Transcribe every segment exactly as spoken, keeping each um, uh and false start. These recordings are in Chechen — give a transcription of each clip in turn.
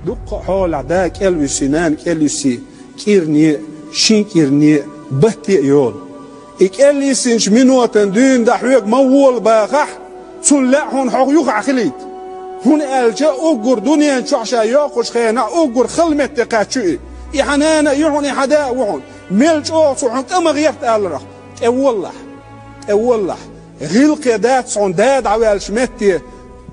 Дуккха а хьолахь да кӀел вуьсий, нана кӀел йисий, кӀирне а, шин кӀирне а, батте а йолу. И кӀел йисинчу минотан дуьйна дӀа хьоьга ма вола бахахь, цунна лаьа хьуна хьо юхахь хилийта. ХӀунда аьлча уггар дуьнен чохь ша йоккхучу хенахь уггар хала метте кхаьчна ю и. И хьан нана а ю хьуна, и хьан да а ву хьуна. Мел чӀогӀа цо хьуна тӀе ма гӀерта аларах, тӀе воллахь, тӀе воллахь. ГӀиллакхе дац хьуна да дӀаваьллачу метте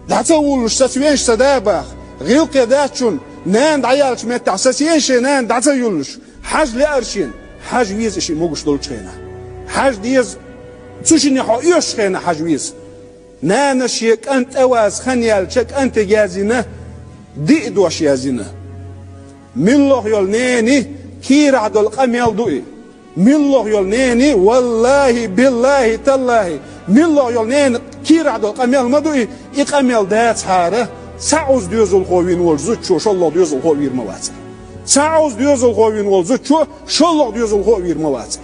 дӀа ца вуллуш, сан везаш сан да баха. ГӀиллакхе дац хьуна нана дӀаяьллачу меттехь сан везаш шен нана дӀа ца юллуш. Хьажа лаьара шена, хьажа веза и шиъ могуш долчу хенахь. Хьажа деза, цу шинна хьо оьшучу хенахь хьажа веза. Нанас шен кӀант тӀе ваза хан яьлча, кӀанте яздина, диъ дош яздина. Муьлхха йолу ненан кийрахь долу къамел ду и. Муьлхха йолу ненан, валлахӀи, биллахӀи, таллахӀи, муьлхха йолу ненан кийрахь долу къамел ма ду и, и къамел дацахьара, цхьа Ӏуза доьзалхо вийна волчу зудчо шолгӀа доьзалхо а вийр ма вацара. Цхьа Ӏуза доьзалхо вийна волу зудчо шолгӀа доьзалхо а вийр ма вацара.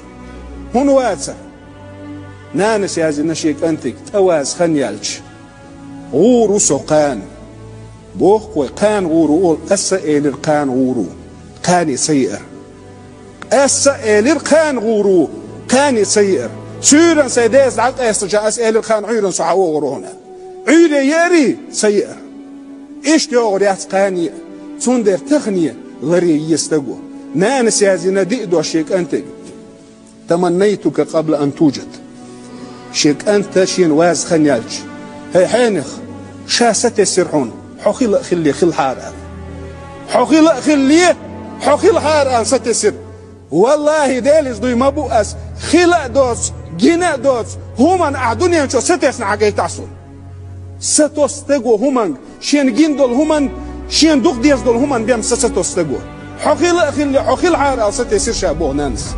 ХӀунда вацара? Нанас яздина шен кӀантига тӀе ваза хан яьлча: «ГӀур ву со кхана». Боху вай, кхана гӀур ву олу, аса а элира, кхана гӀур ву. Кхане ца еара. Аса а элира, кхана гӀур ву, кхане ца еара. Суьйранна сайн деза дӀакъаьстича, аса элира, кхана Ӏуьйранна со хьан вогӀур ву хьуна. Ӏуьйре еарий, ца еара. Иштта йогӀур яц кхане а. Цундела тахане ларъян еза стаг ву. Нанас яздина диъ дош шен кӀантига. «Таманнайтука къабла ан туджад». Шен кӀанта шена ваза хан яьлча: «ХӀей, хьенех, ша сатесира хьуна, хьо хила а хилале хилахьара», – аьлла. «Хьо хила а хилале, хьо хилахьара», – аьлла, сатесира. ВаллахӀи, Делан иза дуй ма бу ас, хила а доцу, гина а доцу хӀуманна ахь дуьнен чу сатесна хьан гайтахь суна. Сатосу стаго хӀуманга, шена гина долу хӀуманна, шена дукха деза долу хӀуманна бен са ца тосу стаго. «Хьо хила а хилале, хьо хилахьара», – аьлла, сатесира ша боху нанас.